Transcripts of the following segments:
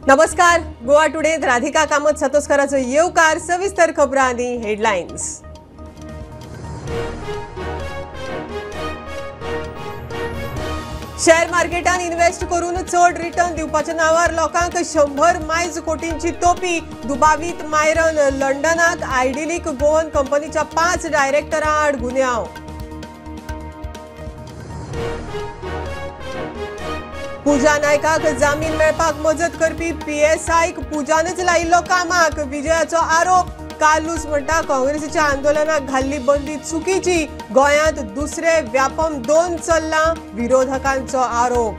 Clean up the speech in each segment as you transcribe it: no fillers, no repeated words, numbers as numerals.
नमस्कार, गोवा टुडे राधिका कामत सातोस्काराचो येवकार. सविस्तर खबरां आनी हेडलायन्स. शेअर मार्केटान इन्व्हेस्ट करून चड रिटर्न दिवपाच्या नांवार लोकांक 100 मायज कोटींची तोपी. दुबावीत मायरन लंडनाक आयडिलीक गोवन कंपनीच्या 5 डायरेक्टरां आड गुन्यांव. पूजा नायकाक जामीन मेळपाक मजत करपी पीएसआयक पूजानच लायिल्लो कामाक. विजयाचो आरोप. कार्लूस म्हणटा काँग्रेसीच्या आंदोलनाक घाल्ली बंदी चुकीची. गोंयांत दुसरे व्यापम 2 चल्लां, विरोधकांचो आरोप.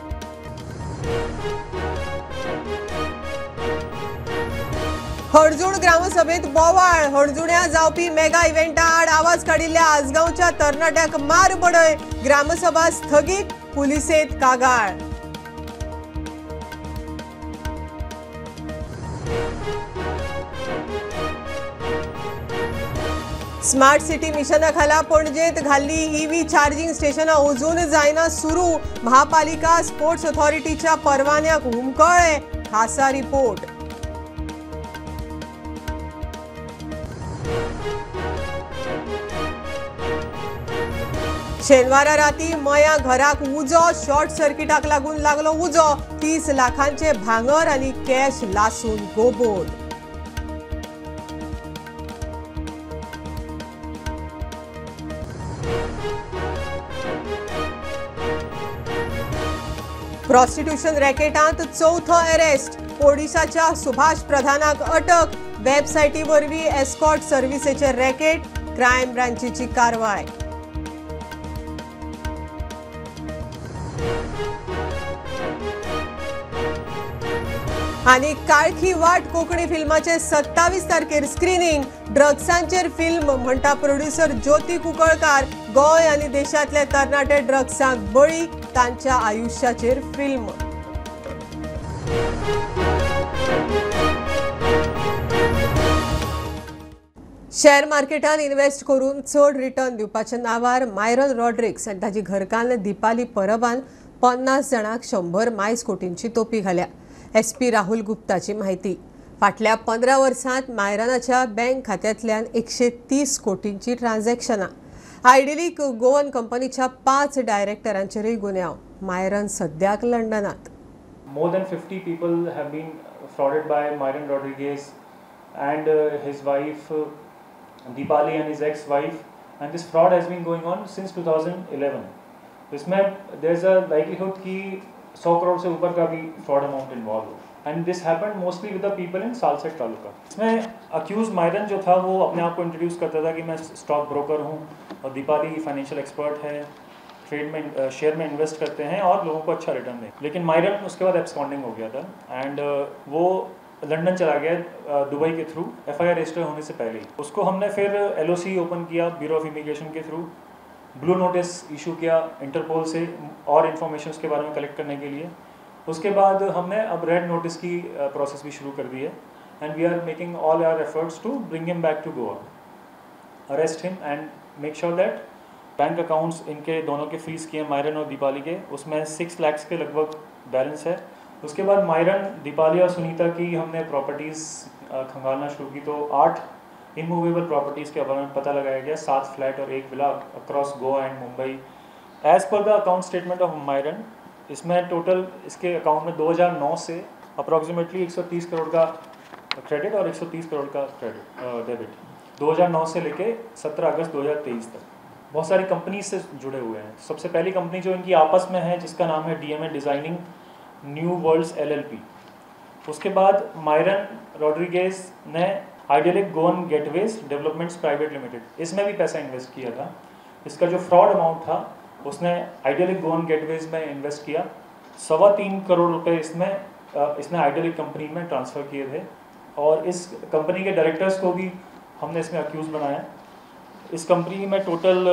हणजूण ग्रामसभेत बोवाळ. हणजुण्या जावपी मेगा इव्हेंटा आड आवाज काडिल्ल्या आजगांवच्या तरणाट्याक मार बडय. ग्रामसभा स्थगीत, पुलिसेंत कागाळ. स्मार्ट सिटी मिशना खाला पणजेत घाल्ली ईव्ही चार्जिंग स्टेशनां अजून जायना सुरू. महापालिका स्पोर्ट्स ऑथॉरिटीच्या परवान्याक हुमकळ्ळे. खासा रिपोर्ट. शेनवारा राती मया घराक उजो. शॉर्ट सर्किटाक लागून लागलो उजो. 30 लाखांचे भांगर आनी कॅश लासून गोबोर. प्रॉस्टिट्यूशन रॅकेटांत चवथो अरेस्ट. ओडिशाच्या सुभाष प्रधानाक अटक. वेबसायटी वरवीं एस्कॉर्ट सर्व्हिसेचे रॅकेट. क्रायम ब्रांचीची कारवाय. आनी काळखी वाट कोंकणी फिल्माचे 27 तारखेर स्क्रिनींग. ड्रग्सांचेर फिल्म म्हणटा प्रोड्युसर ज्योती कुंकळकार. गोंय आनी देशांतले तरणाटे ड्रग्सांक बळी, तांच्या आयुष्याचेर फिल्म. शेअर मार्केटान इन्व्हेस्ट करून चड रिटर्न दिवपाच्या नांवार मायरन रॉड्रिक्स आनी ताची घरकान्न दीपाली परबान 50 जाणांक 100 मायज कोटींची तोपी घाल्या. एसपी राहुल गुप्ताची माहिती. फाटल्या 15 वर्सांत मायरनाच्या बँक खात्यांतल्यान 130 कोटींची ट्रान्झॅक्शनां. आयडिलीक गोवन कंपनीच्या 5 डायरेक्टरांचेरूय गुन्यांव. मायरन सद्याक लंडनात. More than 50 people have been frauded by Myron Rodrigues and his wife Deepali and his ex-wife, and this fraud has been going on since 2011. इसमें there is a likelihood कि 100 करोड़ से ऊपर का भी फ्रॉड अमाउंट इन्वॉल्व हो. And this happened mostly with the people in Salcete taluka. इसमें accused Myron जो था वो अपने आप को इंट्रोड्यूस करता था कि मैं स्टॉक ब्रोकर हूँ और दीपाली फाइनेंशियल एक्सपर्ट है, ट्रेड में शेयर में इन्वेस्ट करते हैं और लोगों को अच्छा रिटर्न दें. लेकिन मायरन उसके बाद एब्सकॉन्डिंग हो गया था एंड वो लंदन चला गया दुबई के थ्रू, एफआईआर रजिस्टर होने से पहले ही. उसको हमने फिर एलओसी ओपन किया ब्यूरो ऑफ इमिग्रेशन के थ्रू, ब्लू नोटिस इशू किया इंटरपोल से और इन्फॉर्मेशन उसके बारे में कलेक्ट करने के लिए. उसके बाद हमने अब रेड नोटिस की प्रोसेस भी शुरू कर दी है and we are making all our efforts to bring him back to Goa, arrest him and make sure that bank accounts इनके दोनों के फ्रीज किए मायरन और दीपाली के, उसमें 6 लाख के लगभग बैलेंस है. उसके बाद मायरन, दीपाली और सुनीता की हमने प्रॉपर्टीज़ खंगालना शुरू की तो 8 इमूवेबल प्रॉपर्टीज़ के बारे में पता लगाया Gaya, 7 flat Aur 1 villa across Goa and Mumbai. As per the account statement of Myron, इसमें टोटल इसके अकाउंट में 2009 से अप्रॉक्सीमेटली 130 करोड़ का क्रेडिट और 130 करोड़ का क्रेडिट डेबिट 2009 से लेके 17 अगस्त 2023 तक. बहुत सारी कंपनीज से जुड़े हुए हैं. सबसे पहली कंपनी जो इनकी आपस में है जिसका नाम है DMA designing new worlds LLP. उसके बाद मायरन रॉड्रिगेज ने Idyllic Goan gateways developments private limited, इसमें भी पैसा इन्वेस्ट किया था. इसका जो फ्रॉड अमाउंट था उसने आइडियलिक गोवन गेटवेज में इन्वेस्ट किया. 3.25 करोड़ रुपए इसमें इसने आइडियलिक कंपनी में ट्रांसफ़र किए थे और इस कंपनी के डायरेक्टर्स को भी हमने इसमें अक्यूज़ बनाया. इस कंपनी में टोटल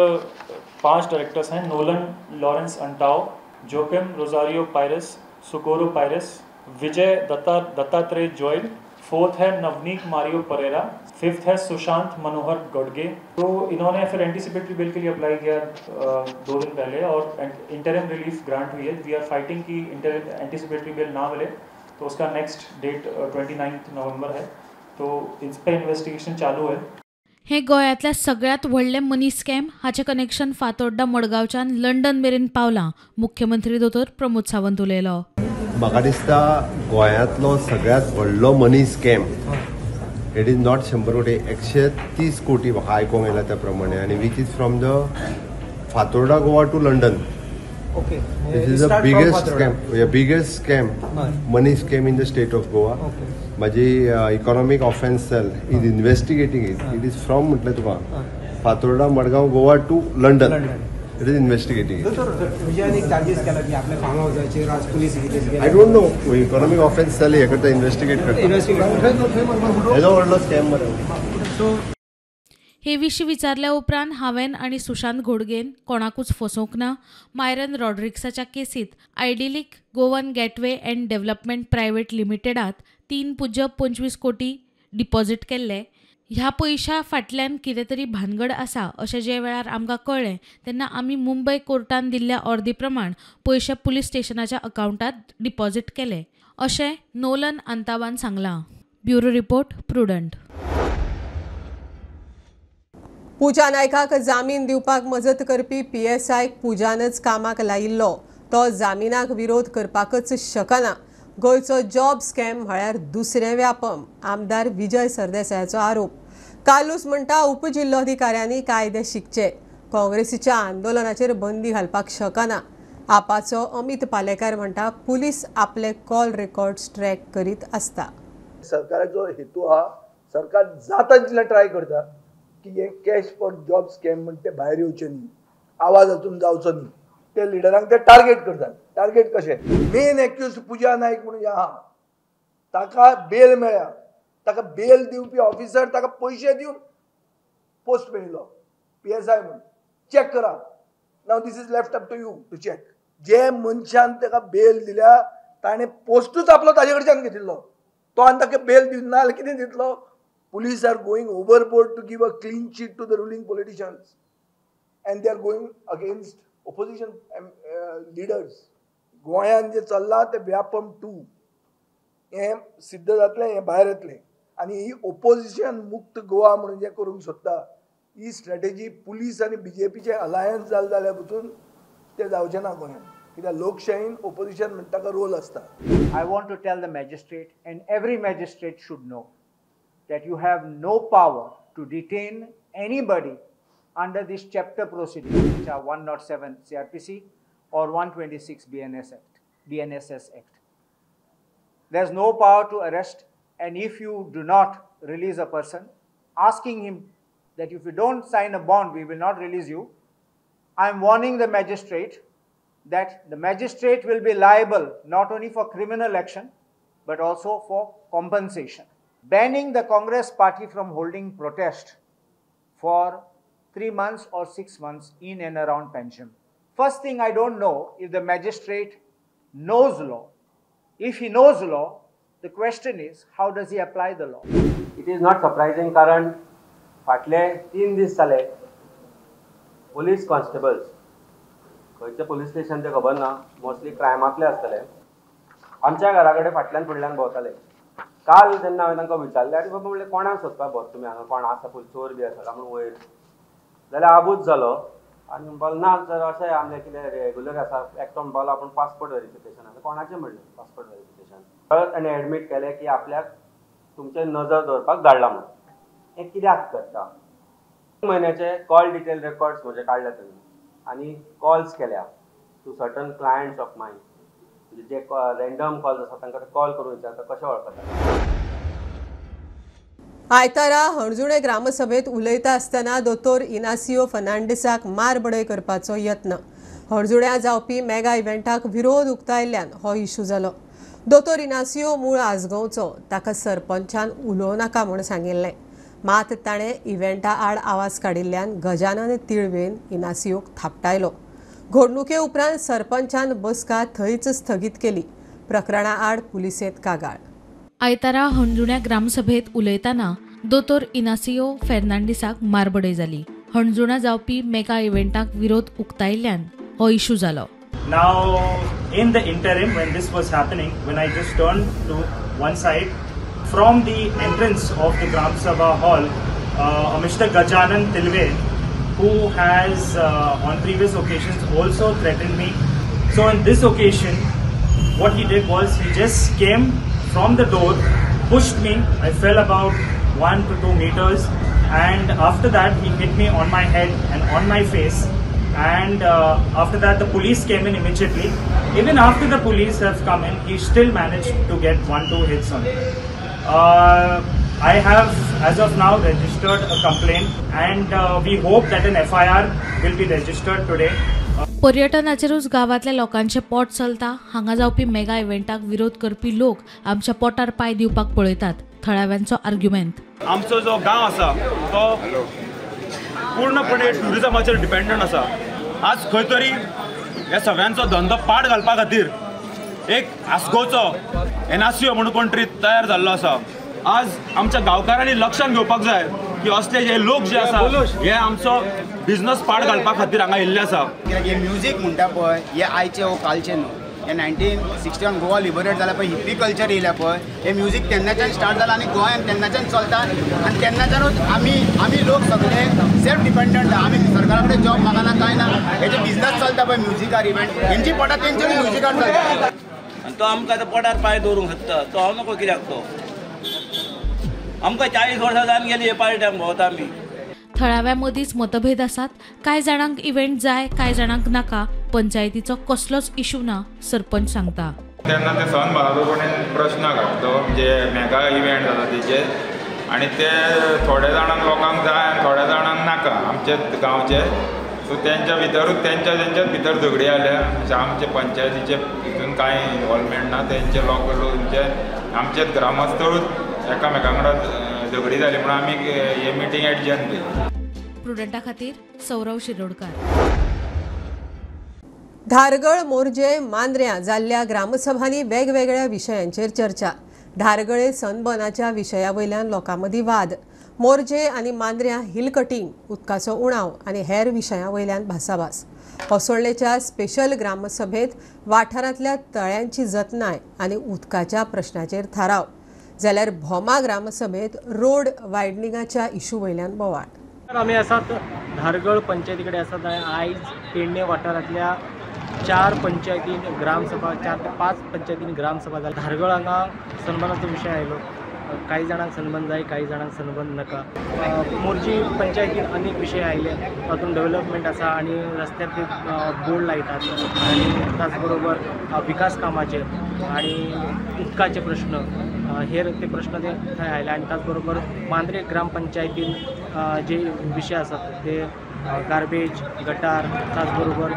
5 डायरेक्टर्स हैं, Nolan Lawrence Antao, Joachim Rosario Pires, Socorro Pires, Vijay Dattatreya Joel, 4th है नवनीक मारियो परेरा, 5th है सुशांत मनोहर गडगे. तो इन्होंने फिर एंटीसिपेटरी बेल के लिए अप्लाई किया 2 दिन पहले और इंटरिम रिलीफ ग्रांट हुई है. We are fighting कि एंटीसिपेटरी बेल ना मिले तो उसका नेक्स्ट डेट 29 नवंबर है, तो इस पर इन्वेस्टिगेशन चालू है। हे गोंयांतल्या सगळ्यांत व्हडलें मनी स्कॅम हाचें कनेक्शन फातोड्डा मडगांवच्यान लंडन मेरेन पावलां, मुख्यमंत्री दोतोर प्रमोद सावंत उलयलो। म्हाका दिसता गोंयांतलो सगळ्यांत व्हडलो money scam, it is not 100 कोटी, 130 कोटी म्हाका आयकूंक येयला त्या प्रमाणे, आनी which is from the Fatorda Goa to London. Okay. This is the biggest scam, biggest scam, money scam in the state of Goa. माझी economic offence cell is investigating it. It is from म्हटलें तुका Fatorda Madgaon Goa to London, it is investigating. I don't know, economic offence cell हे करता, investigate करता। हेजो व्हडलो scam मरे। हे विशीं विचारल्या उपरांत हांवें आनी सुशांत घोडगेन कोणाकूच फसोवंक ना। मायरन रॉड्रिक्साच्या केसींत idyllic Goan gateway and development private लिमिटेडात 3.25 कोटी डिपॉझिट केल्ले। ह्या पयशा फाटल्यान कितें तरी भानगड आसा अशें जे वेळार आमकां कळ्ळें तेन्ना आमी मुंबय कोर्टान दिल्ल्या ऑर्दी प्रमाण पयशे पुलीस स्टेशनाच्या अकावंटात डिपॉझिट केले, अशें नोलन अंतावान सांगलां। Bureau report, Prudent. पुजा नायकाक जामीन दिवपाक मजत करपी पीएसआय पुजानच कामाक लायिल्लो, तो जामिनाक विरोध करपाकच शकना। गोंयचो जॉब स्कॅम म्हळ्यार दुसरें व्यापम, आमदार विजय सरदेसायाचो आरोप। कार्लूस म्हणटा उपजिल्लोधिकाऱ्यांनी कायदे शिकचे, काँग्रेसीच्या आंदोलनाचेर बंदी घालपाक शकना। आपाचो अमित पालेकार म्हणटा पुलीस आपले कॉल रेकॉर्ड्स ट्रॅक करीत आसता। सरकाराचो हेतू आहा, सरकार जाता तितलें ट्राय करता की हे कॅश फॉर जॉब स्कॅम म्हण ते भायर येवचे न्ही, आवाज हातून जावचो न्ही, ते लिडरांक ते टार्गेट करतात। टार्गेट कशें? मेन एक्यूज पुजा नायक म्हणून आहा, ताका बेल मेळ्ळ्या, ताका बेल दिवपी ऑफिसर ताका पयशे दिवन पोस्ट मेळिल्लो पीएसआय म्हणून। चॅक करा, now this is left up to you to check. जे मनशान ताका बेल दिल्या ताणें पोस्टूच आपलो ताजे कडच्यान घेतिल्लो, तो आनी ताका बेल दिवन ना जाल्यार कितें दितलो? Police are going overboard to give a clean chit to the ruling politicians and they are going against opposition leaders. गोंयांत जें चल्लां तें व्यापम 2 हें सिद्ध जातलें, हें भायर येतलें आनी ही ओपोजिशन मुक्त गोवा म्हणून जें करूंक सोदता ही स्ट्रॅटेजी पुलीस आनी बीजेपीचें अलायन्स जालें जाल्यार पसून तें जावचें ना गोंयांत, कित्याक लोकशाहीन ओपोजिशन म्हणटा ताका रोल आसता। I want to tell the magistrate and every magistrate should know that you have no power to detain anybody under this chapter proceedings, which are 107 CRPC or 126 BNS Act, BNSS Act. There's no power to arrest, and if you do not release a person, asking him that if you don't sign a bond, we will not release you, I am warning the magistrate that the magistrate will be liable not only for criminal action, but also for compensation. Banning the Congress party from holding protest for 3 months or 6 months in and around Panjim. First thing, I don't know if the magistrate knows law. If he knows law, the question is, how does he apply the law? It is not surprising, कारण फाटले 3 दीस जाले police constables खंयचे police station ते खबर ना, mostly क्रायमांतले आसतले, आमच्या घरा कडेन फाटल्यान फुडल्यान भोंवताले। काल जेन्ना हांवें तांकां विचारलें, आरे बाबा म्हणलें कोणाक सोदपाक भोंवता तुमी हांगा, कोण आसा पळय चोर बी आसा म्हणून वयर, जाल्यार आबूज जालो आनी म्हणपाक ना सर अशें आमचें कितें रेगुलर आसा। एकटो म्हणपाक आपूण पासपोर्ट वेरिफिकेशन आसा, कोणाचें म्हणलें पासपोर्ट वेरिफिकेशन, परत ताणें एडमीट केलें की आपल्याक तुमचेर नजर दवरपाक धाडला म्हणून। हें कित्याक करता? 3 म्हयन्याचे कॉल डिटेल रेकॉर्ड्स म्हजे काडले तांणी आनी कॉल्स केल्या to certain clients of mine, J random calls आसा तांकां कॉल करून विचारता कशें वळखता। आयतारा हणजुणे ग्रामसभेत उलयता आसतना दोतोर इनासियो फर्नांडीसाक मारबडय करपाचो यत्न। हणजुण्या जावपी मेगा इव्हेंटाक विरोध उक्तायल्ल्यान हो इशू जालो। दोतोर इनासियो मूळ आजगांवचो, ताका सरपंचान उलोवं नाका म्हूण सांगिल्लें, मात ताणें इव्हेंटा आड आवाज काडिल्ल्यान गजानन तिळवेन इनासियोक थापटायलो। घडणुके उपरांत सरपंचान बसका थंयच स्थगीत केली। प्रकरणा आड पुलिसेंत कागाळ। आयतारा हणजुण्या ग्रामसभेत उलयतना दोतोर इनासियो फेर्नांडीसाक मारबडय जाली। हणजुणा जावपी मेगा इव्हेंटाक विरोध उक्तायल्ल्यान हो इशू जालो। Now, in the interim, when this was happening, when I just turned to one side, from the entrance of the Gram Sabha hall, Mr. Gajanan Tilve, who has on previous occasions also threatened me. So on this occasion, what he did was he just came from the door, pushed me. I fell about 1 to 2 meters, and after that he hit me on my head and on my face. And after that the police came in immediately. Even after the police have come in, he still managed to get 1-2 hits on me. I have, as of now, registered a complaint, and we hope that an FIR will be registered today. पर्यटनाचेरूच गांवांतल्या लोकांचे पोट चलता. हांगा जावपी mega इव्हेंटाक विरोध करपी लोक आमच्या पोटार पांय दिवपाक पळयतात, थळाव्यांचो आर्ग्युमेंट. आमचो जो गांव आसा तो पूर्णपणे ट्युरिजमाचेर डिपेंडंट आसा. आज खंय तरी ह्या सगळ्यांचो धंदो पाड घालपा खातीर एक आसगोचो एनआरसीओ म्हणून कोण तरी तयार जाल्लो आसा. आज आमच्या गांवकारांनी लक्षात घेवपाक जाय की असले जे लोक जे आसा हे आमचो बिझनस पाड घालपा खातीर हांगा येयल्ले आसा. कित्याक हे म्युजीक म्हणटा पळय हे आयचे वो कालचे न्हू. हे 1961 गोवा लिबरेट जाला पळय, हिप्पी कल्चर येयल्या पळय, हे म्युजीक तेन्नाच्यान स्टार्ट जाला आनी गोंयांत तेन्नाच्यान चलता आनी तेन्नाच्यानूच आमी आमी लोक सगळे सेल्फ डिपेंडंट. आमी सरकारा कडेन जॉब मागना कांय ना. हेजे बिझनस चलता पळय म्युजिकार इव्हेंट, हेंची पोटां तेंचे म्युजिकार चलता. आनी तो आमकां आतां पोटार पांय दवरूंक सोदता, तो हांव नको कित्याक. तो आमकां 40 वर्सां जावन गेली हे पार्ट्यांक भोंवता आमी. थळाव्या मदींच मतभेद आसात. कांय जाणांक इव्हेंट जाय, कांय जाणांक नाका. पंचायतीचो कसलोच इशू ना, सरपंच सांगता. तेन्ना ते सन बहादूर कडेन प्रश्न घातलो म्हणजे मेगा इव्हेंट जाता तेचेर, आनी ते थोड्या जाणांक लोकांक जाय आनी थोड्या जाणांक नाका आमचे गांवचे. सो तेंच्या भितरूच तेंच्या तेंच्याच भितर झगडी जाल्या. आमचे पंचायतीचे हितून कांय इनवॉल्वमेंट ना. तेंचे लोक म्हणजे आमचेच ग्रामस्थळूच एकामेकां वांगडा झगडी जाली म्हणून आमी हे मिटींग एडजर्न केली. प्रुडंटा खातीर सौरव शिरोडकर. धारगळ मोरजे मांद्र्यां जाल्ल्या ग्रामसभांनी वेगवेगळ्या विशयांचेर चर्चा. धारगळे सनबर्नाच्या विशया वयल्यान लोकां मदीं वाद. मोरजे आनी मांद्र्यां हिल कटिंग, उदकाचो उणाव आनी हेर विशयां वयल्यान भासाभास. होसळ्ळेच्या स्पेशल ग्रामसभेंत वाठारांतल्या तळ्यांची जतनाय आनी उदकाच्या प्रश्नाचेर थाराव. जाल्यार भोमा ग्रामसभेंत रोड वायडनिंगाच्या इशू वयल्यान बोवाळ. आमी आसात धारगळ पंचायती कडेन आसात. आयज पेडणे वाठारांतल्या 4 पंचायतीन ग्रामसभा, 4 ते 5 पंचायतीन ग्रामसभा जाली. धारगळ हांगा सनबर्नाचो विशय आयलो. काही जाणांक सनबर्न जाय, काही जाणांक सनबर्न नाका. मोरजी पंचायतीन अनेक विशय आयले, तातूंत डेव्हलपमेंट आसा आनी रस्त्यार ते बोर्ड लायतात आनी त्याचबरोबर विकास कामाचे आनी उदकाचे प्रश्न, हेर ते प्रश्न ते थंय आयले. आनी त्याचबरोबर मांद्रे ग्रामपंचायतीन जे विशय आसात ते गार्बेज, गटार, त्याचबरोबर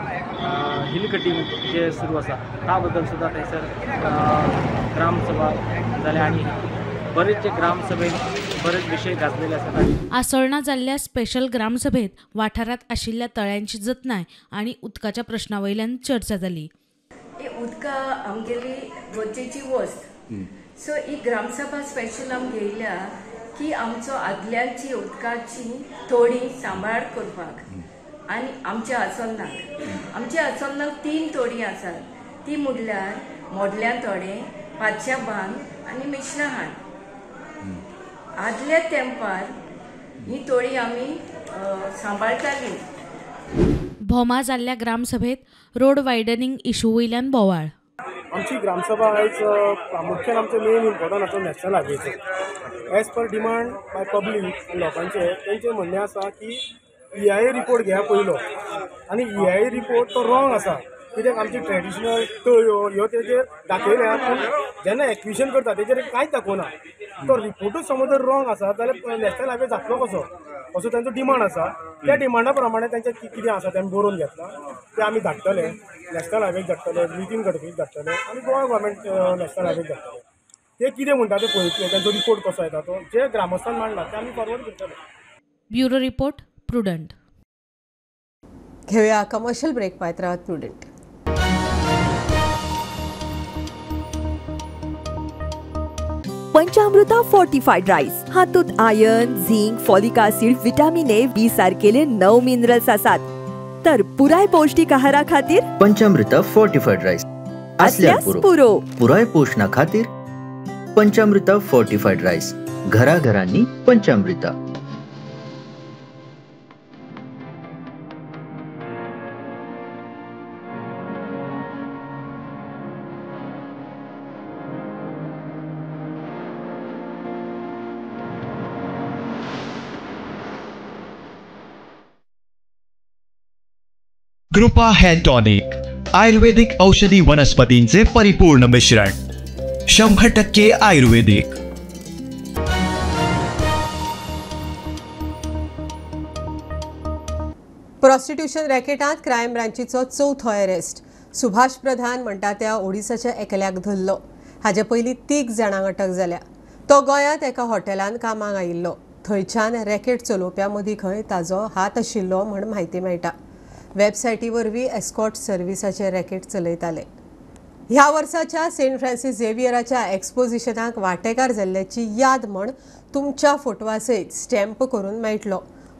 हिल कटिंग जे सुरू आसा त्या बद्दल सुद्दां थंयसर ग्रामसभा जाल्या आनी बरेचसे ग्रामसभेत बरेच विशय गाजलेले आसात. आसोळणा जाल्ल्या स्पेशल ग्रामसभेत वाठारांत आशिल्ल्या तळ्यांची जतनाय आनी उदकाच्या प्रश्ना वयल्यान चर्चा जाली. उदका आमगेली गरजेची वस्त. सो ही ग्रामसभा स्पेशल आम घेयल्या की आमचो आदल्यांची उदकाची थोडी सांबाळ करपाक आनी आमच्या आसोलनाक, आमच्या आसोलनाक 3 तोडी आसात. ती म्हणल्यार मोडल्यान थोडे, पातशा बांद आनी मिश्रा हाण. आदल्या तेंपार ही तोडी आमी सांबाळटाली. भोमा जाल्ल्या ग्रामसभेत रोड वायडनिंग इशू वयल्यान बोवाळ. आमची ग्रामसभा आयज प्रामुख्यान आमचें मेन इम्पॉर्टंट आसा national हायवेचो. As per demand by public लोकांचे तेंचें म्हणणें आसा की EIA report घेया पयलो आनी EIA report तो रॉंग आसा. कित्याक आमची ट्रेडिशनल तळयो ह्यो तेजेर दाखयल्या, पूण जेन्ना एक्विशन करता तेजेर कांयच दाखोवना. तो रिपोर्टूच समज जर रॉंग आसा जाल्यार नॅशनल हायवे जातलो कसो, असो तांचो डिमांड आसा. त्या डिमांडा प्रमाणे तांचें कितें आसा तें आमी बरोवन घेतलां, तें आमी धाडटले नॅशनल हायवेक धाडटले, नितीन गडकरीक धाडटले आनी गोवा गव्हर्मेंट नॅशनल हायवेक धाडटले. ते कितें म्हणटा ते पळयतले, तांचो रिपोर्ट कसो येता तो जे ग्रामस्थान मांडला ते आमी फॉरवर्ड करतले. Bureau report, Prudent. घेऊया कमर्शियल ब्रेक. पाहत राहत प्रुडंट. पंचामृता फोर्टिफाईड राईस हातूंत iron, zinc, folic acid, vitamin A, B सारकेले 9 minerals आसात. तर पुराय पौष्टिक आहारा खातीर पंचामृता फोर्टिफाइड राईस असल्यार पुरो. पुराय पोषणा खातीर पंचामृता फोर्टिफाइड राईस, घराघरांनी Panchamrita. Krupa hair tonic, ayurvedic औषधी वनस्पतींचे परिपूर्ण मिश्रण, 100% आयुर्वेदिक. प्रॉस्टिट्यूशन रॅकेटांत क्रायम ब्रांचीचो चवथो अरेस्ट. सुभाष प्रधान म्हणटा त्या ओडिसाच्या एकल्याक धरलो. हाजे पयलीं 3 जाणांक अटक जाल्या. तो गोंयांत एका हॉटेलांत कामाक आयिल्लो. थंयच्यान रॅकेट चलोवप्यां मदीं खंय ताजो हात आशिल्लो म्हण म्हायती मेळटा. वेबसायटी वरवीं एस्कॉर्ट सर्विसाचे रॅकेट चलयताले. ह्या वर्साच्या सेंट फ्रांसीस झेवियराच्या एक्सपोजिशनाक वांटेकार जाल्ल्याची याद म्हण तुमच्या फोटवा सयत स्टॅम्प करून मेळटलो.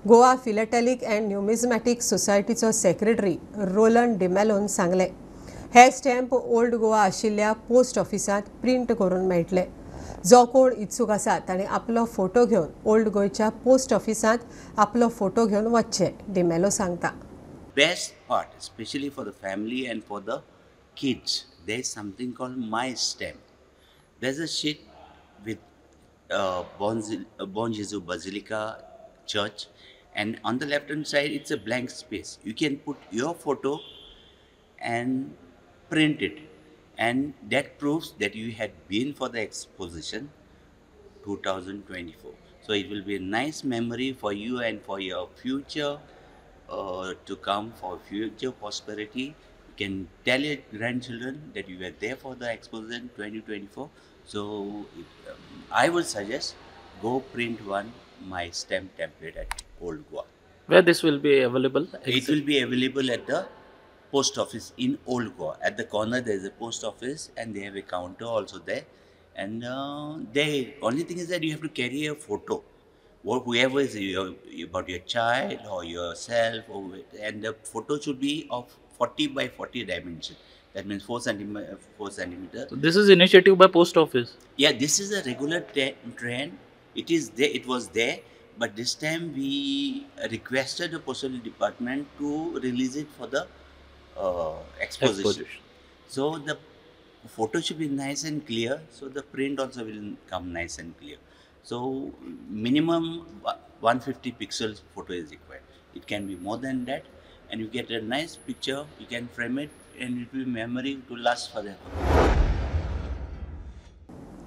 गोवा फिलेटॅलिक अँड न्युमिझमॅटीक सोसायटीचो सेक्रेटरी रोलंड डिमेलोन सांगलें, हे स्टॅम्प ओल्ड गोवा आशिल्ल्या पोस्ट ऑफिसांत प्रिंट करून मेळटले. जो कोण इत्सूक आसा ताणें आपलो फोटो घेवन ओल्ड गोंयच्या पोस्ट ऑफिसांत आपलो फोटो घेवन वचचें, डिमेलो सांगता. Best part, especially for the family and for the kids, there is something called My Stamp. There's a sheet with Bon Jesus Basilica Church, and on the left hand side it's a blank space. You can put your photo and print it, and that proves that you had been for the exposition 2024. So it will be a nice memory for you and for your future to come, for future prosperity. You can tell your grandchildren that you were there for the exposition 2024. So I would suggest go print one My Stamp template at Old Goa. Where this will be available? It will be available at the post office in Old Goa. At the corner there is a post office and they have a counter also there. And the only thing is that you have to carry a photo. Whoever is about your child or yourself, and the photo should be of 40 by 40 dimension. That means 4 centimeter, 4 centimeter. So this is initiative by post office. Yeah, this is a regular trend. It is there. It was there, but this time we requested the postal department to release it for the exposition. So the photo should be nice and clear. So the print also will come nice and clear. So minimum 150 pixels photo is required. It can be more than that, and you get a nice picture. You can frame it, and it will be memory to last forever.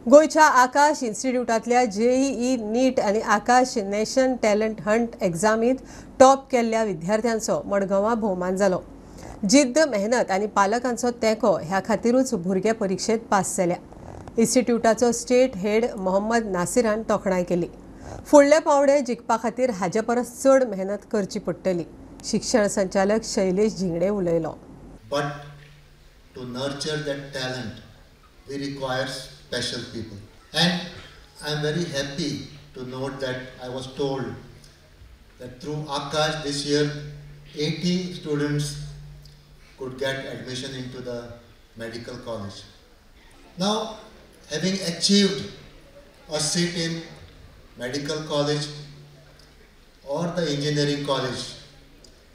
गोंयच्या आकाश इन्स्टिट्यूटांतल्या JEE नीट आनी आकाश nation talent Hunt एग्जामींत top केल्ल्या विद्यार्थ्यांचो मडगांवां भोवमान जालो. जिद्द, मेहनत आनी पालकांचो तेंको ह्या खातीरूच भुरगे परिक्षेत पास जाल्या. इन्स्टिट्यूटाचो स्टेट हेड मोहम्मद नासिरान तोखणाय केली. फुडले पावडे जिखपा खातीर हाजे परस चड मेहनत करची पडटली, शिक्षण संचालक शैलेश झिंगडे उलयलो. But to nurture that talent, we require special people. And I am very happy to note that I was told that through Akash this year, 80 students could get admission into the medical college. Now, having achieved a seat in medical college or the engineering college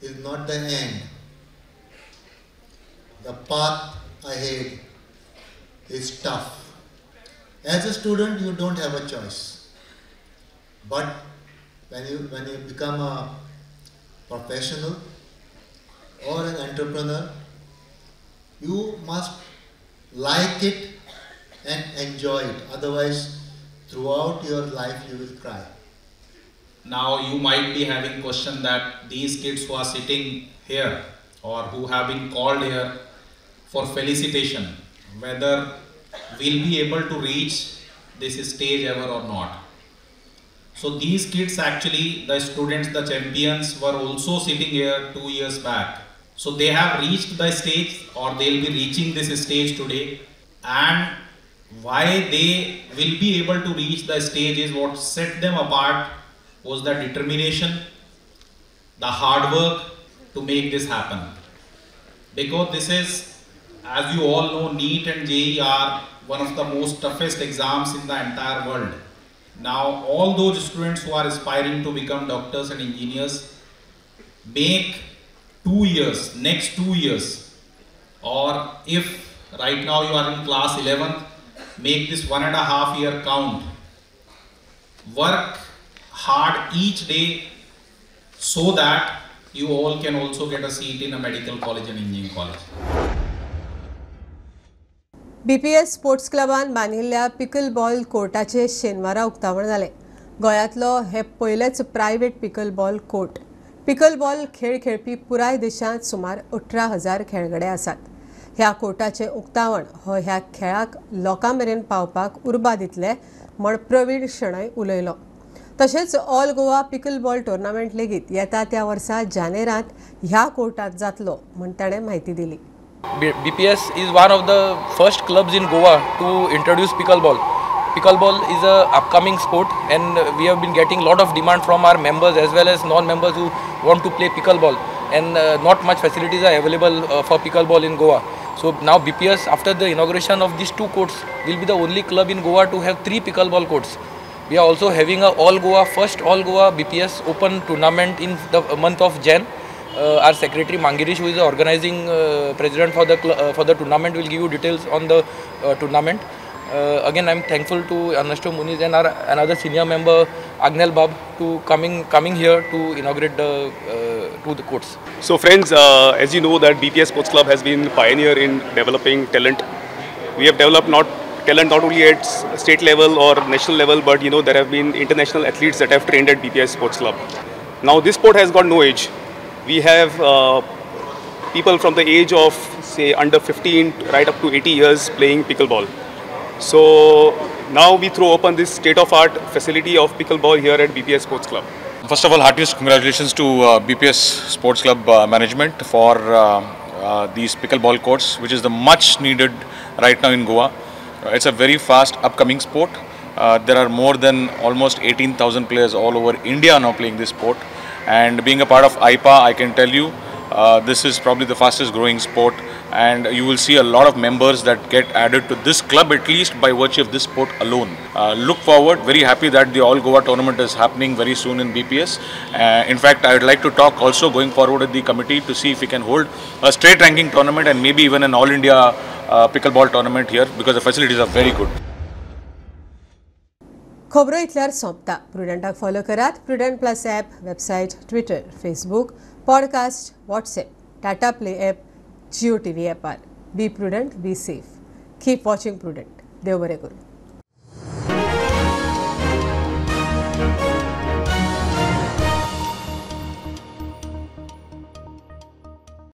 is not the end. The path ahead is tough. As a student, you don't have a choice. But when you become a professional or an entrepreneur, you must like it and enjoy it. Otherwise, throughout your life, you will cry. Now you might be having question that these kids who are sitting here or who have been called here for felicitation, whether we'll be able to reach this stage ever or not. So these kids actually, the students, the champions were also sitting here 2 years back. So they have reached the stage, or they'll be reaching this stage today. And why they will be able to reach the stage is what set them apart was the determination, the hard work, to make this happen. Because this is, as you all know, NEET and JEE are one of the most toughest exams in the entire world. Now, all those students who are aspiring to become doctors and engineers, make 2 years, next 2 years, or if right now you are in class 11th, make this 1.5 year count. Work hard each day so that you all can also get a seat in a medical college and engineering college. BPS sports क्लबान बांदिल्ल्या pickleball कोर्टाचे शेनवारा उक्तावण जालें. गोंयांतलो हे पयलेच private pickle ball court. Pickle ball खेळ खेळपी पुराय देशांत सुमार 18,000 खेळगडे आसात. ह्या कोर्टाचें उक्तावण हो ह्या खेळाक लोकां मेरेन पावपाक उर्बा दितले म्हण प्रवीण शणै उलयलो. तशेंच all Goa pickle ball tournament लेगीत येता त्या वर्सा जानेरांत ह्या कोर्टांत जातलो म्हण ताणें म्हायती दिली. BPS is one of the first clubs in Goa to introduce pickleball. Pickleball is a upcoming sport and we have been getting lot of demand from our members as well as non-members who want to play pickleball, and not much facilities are available for pickleball in Goa. So now BPS, after the inauguration of these 2 courts, will be the only club in Goa to have 3 pickleball courts. We are also having a all Goa, first all Goa BPS open tournament in the month of Jan. Our secretary Mangirish, who is the organizing president for the tournament, will give you details on the tournament. Again, I am thankful to Ernesto Muniz and our another senior member Agnel Bab to coming here to inaugurate the to the courts. So friends, as you know that BPS Sports Club has been pioneer in developing talent. We have developed talent not only at state level or national level, but you know there have been international athletes that have trained at BPS Sports Club. Now this sport has got no age. We have people from the age of say under 15 right up to 80 years playing pickleball. So now we throw open this state-of-art facility of pickleball here at BPS Sports Club. First of all, heartiest congratulations to BPS Sports Club management for these pickleball courts, which is the much needed right now in Goa. It's a very fast upcoming sport. There are more than almost 18,000 players all over India now playing this sport. And being a part of IPA, I can tell you this is probably the fastest growing sport, and you will see a lot of members that get added to this club at least by virtue of this sport alone. Look forward, very happy that the All Goa tournament is happening very soon in BPS. In fact, I would like to talk also going forward with the committee to see if we can hold a state ranking tournament and maybe even an All India pickleball tournament here, because the facilities are very good. खबरो इतल्यार सोंपता. प्रुडंटाक follow करात Prudent plus app, website, Twitter, Facebook, podcast, WhatsApp, Tata Play app, Jio TV ॲपार. Be prudent, be safe, keep watching Prudent. देव बरें करूं.